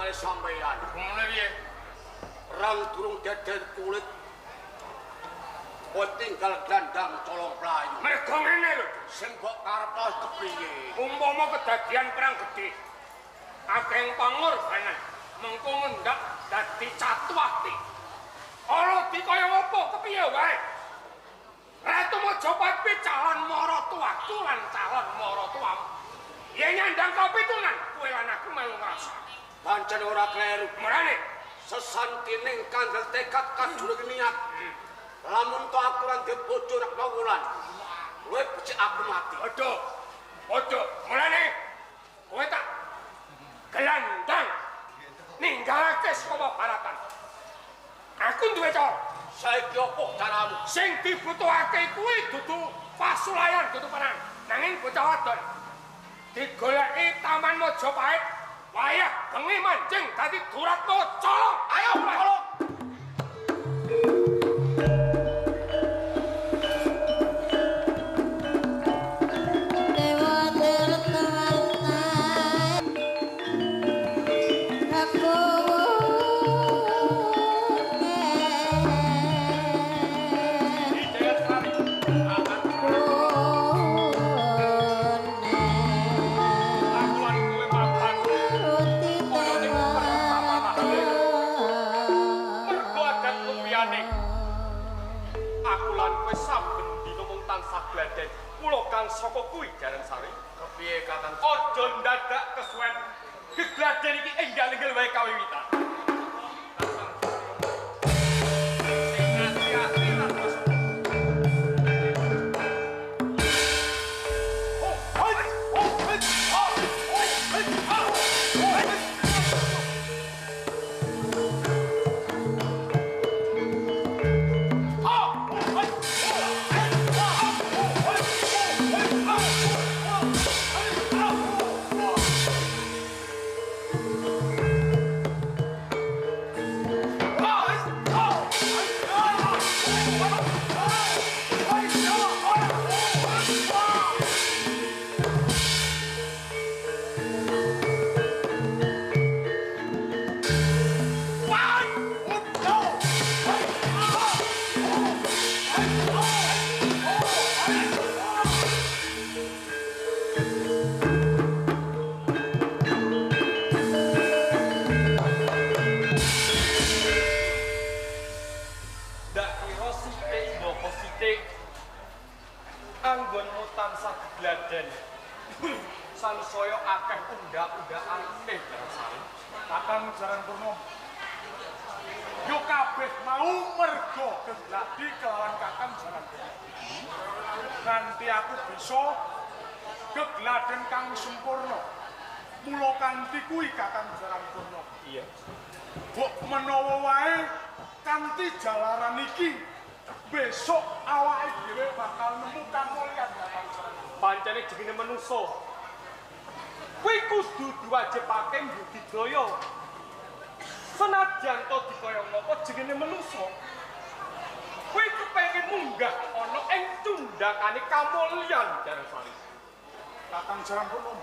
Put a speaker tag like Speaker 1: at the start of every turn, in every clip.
Speaker 1: kali sampeyan.
Speaker 2: Ngene piye?
Speaker 1: Perang durung deder kulit. Kowe tinggal glandang colong playu.
Speaker 2: Mergo ngene lho,
Speaker 1: sing mbok karepno kepriye?
Speaker 2: Umpama kedadian perang gedhe, akeh pangorbanan, mengko ngendak dadi catuati. Ala dikaya apa kepiye wae? Ratu Majapahit kuwi calon maratuwaku lan calon maratuwamu. Yen nyandang kapitunan, kowe lan aku melu ngrasake.
Speaker 1: Pancen ora kleru.
Speaker 2: Mrene
Speaker 1: sesantining kandel tekad kadurung niat. Lamun to aku lan bojo Retna Wulan, luwih becik aku mati.
Speaker 2: Aja. Aja. Mulane kowe tak gelandang ninggalake saka baratan. Aku duwe cara.
Speaker 1: Saiki apa caramu?
Speaker 2: Sing dibutuhake kuwi dudu pasulayan, dudu perang, nanging bocah wadon. Digoleki Taman Majapahit, wayah bengi manjing dadi Duratma colong.
Speaker 1: Ayo, colong.
Speaker 3: Saka kuwi Jaran Sari.
Speaker 2: Kepiye Kakang?
Speaker 3: Aja ndadak kesuwen. Gegladen iki enggal-enggal wae kawiwitan. Sansaya akeh undha-undhaan Jaran Sari.
Speaker 4: Kakang Jaran Purnomo. Yo kabeh mau mergo gegladi kelawan Kakang Jaran Purnomo. Nanti aku bisa gegladen kang sempurna. Mula kanthi kuwi Kakang Jaran Purnomo.
Speaker 3: Iya.
Speaker 4: Mbok menawa wae kanthi jalaran iki besok awake dhewe bakal nemu kamulyan Kakang Jaran.
Speaker 3: Pancene jenenge manusa. Kuwi kudu diwajibake mbudidaya. Senajan to dikaya ngapa jenenge manusa. Kuwi kepengin munggah ana ing cundhakane kamulyan Jaran Sari.
Speaker 4: Kakang Jaran Purnomo.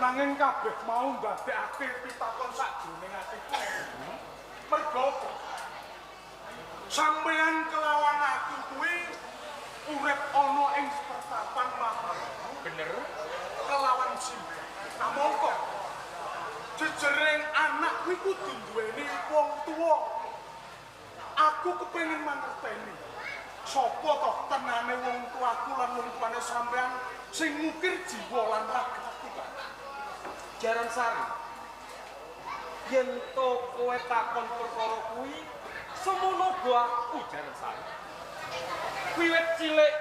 Speaker 4: Nanging kabeh mau ndadekake pitakon sakjroning atiku. Mergo apa? Sampeyan kelawan aku kuwi urip ana ing pertapan Mahabharata.
Speaker 3: Bener.
Speaker 4: Kelawan Simba. Kamangka jejering anak kuwi kudu duweni wong tuwa. Aku kepengin mangerteni sapa toh tenane wong tuaku lan wong tuane sampean sing ngukir jiwa lan ragaku.
Speaker 3: Jaran Sari, yen to kowe takon perkara kuwi, semono go aku Jaran Sari. Wiwit cilik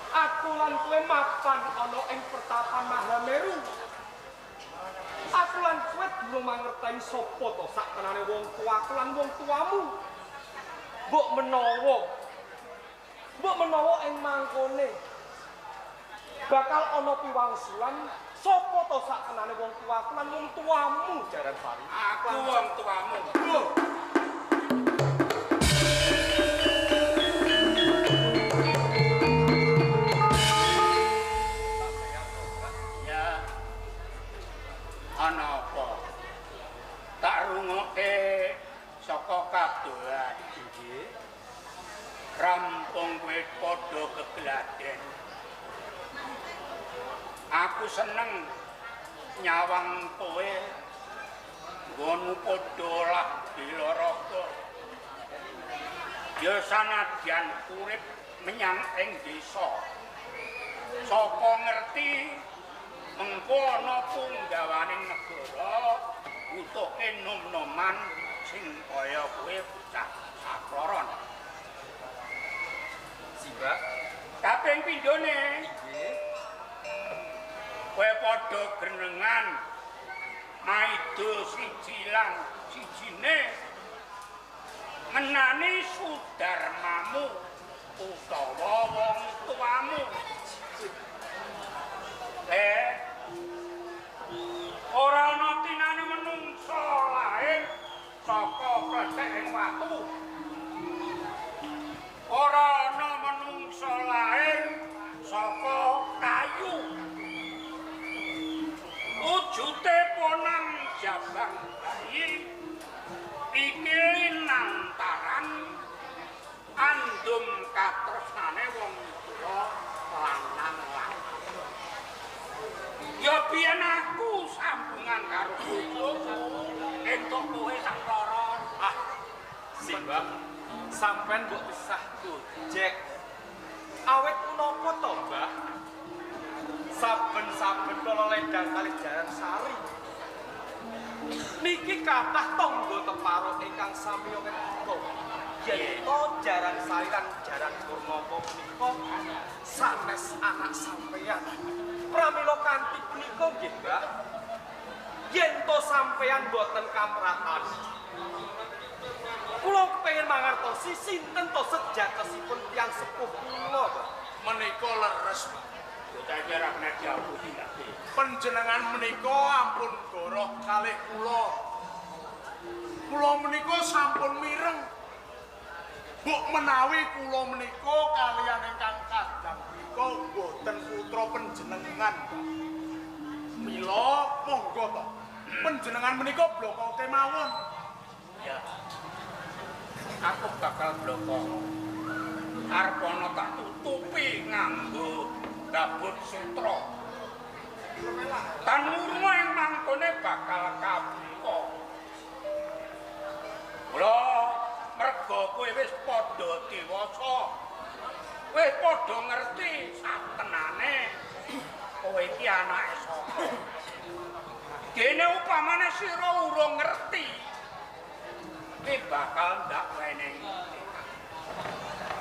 Speaker 3: aku lan kowe mapan ana ing pertapan Mahameru. Aku lan kowe durung mangerteni sapa to saktenane wong tuaku lan wong tuamu. Mbok menawa ing mangkone bakal ana piwangsulan sapa to saktenane wong tuaku lan wong tuamu Jaran Sari.
Speaker 2: Aku wong tuamu. Ana apa? Tak rungokke saka kadohan.
Speaker 3: Nggih.
Speaker 2: Rampung kowe padha kegladen. Aku seneng nyawang kowe nggonmu padha lah dilaraga. Ya sanadyan urip menyang ing desa. Sapa ngerti mengko ana punggawaning negara butuhke nom-noman sing kaya kowe bocah sakloron.
Speaker 3: Simbah,
Speaker 2: kaping pindhone
Speaker 3: nggih.
Speaker 2: Kowe padha grenengan maido siji lan sijine ngenani sudarmamu utawa wong tuamu. Ora ana tinane menungsa lair saka plethek watu. Ora ana menungsa lair saka kayu. Wujute ponang jabang bayi iki linantaran andum katresnane wong tuwa lanang lanang. Ya biyen aku sambungan karo bojoku entuk kowe sak loron.
Speaker 3: Ah, Simbah, sampean mbok pisah gojek. Awet punapa to, Mbah? Saben-saben kala lendang kalih Jaran Sari. Niki kathah tangga teparo ingkang sami ngendika yen to Jaran Sari lan Jaran Purnama punika sanes anak sampeyan. Pramila kanthi punika nggih, Mbah. Yen to sampeyan boten kamratan. Kula kepengin mangertosi sinten to sejatosipun tiyang sepuh kula, Mbah.
Speaker 4: Menika leres, Mbah.
Speaker 2: Bocah iki ora kena diapusi kabeh.
Speaker 4: Panjenengan menika ampun goroh kalih kula. Kula menika sampun mireng. Mbok menawi kula menika kaliyan ingkang kadang menika boten putra panjenengan, Mbah. Mila monggo to. Panjenengan menika bloko kemawon.
Speaker 2: Ya. Aku bakal bloko. Arep ana tak tutupi nganggo gabut sutra. Tan murma ing mangkone bakal kabuka. Mula merga kowe wis padha dewasa. Wis padha ngerti satenane kowe iki anake sapa. Dene upamane sira urung ngerti, kowe bakal ndak wenehi.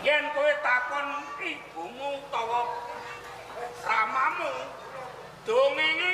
Speaker 2: Yen kowe takon ibumu utawa ramamu, dongenge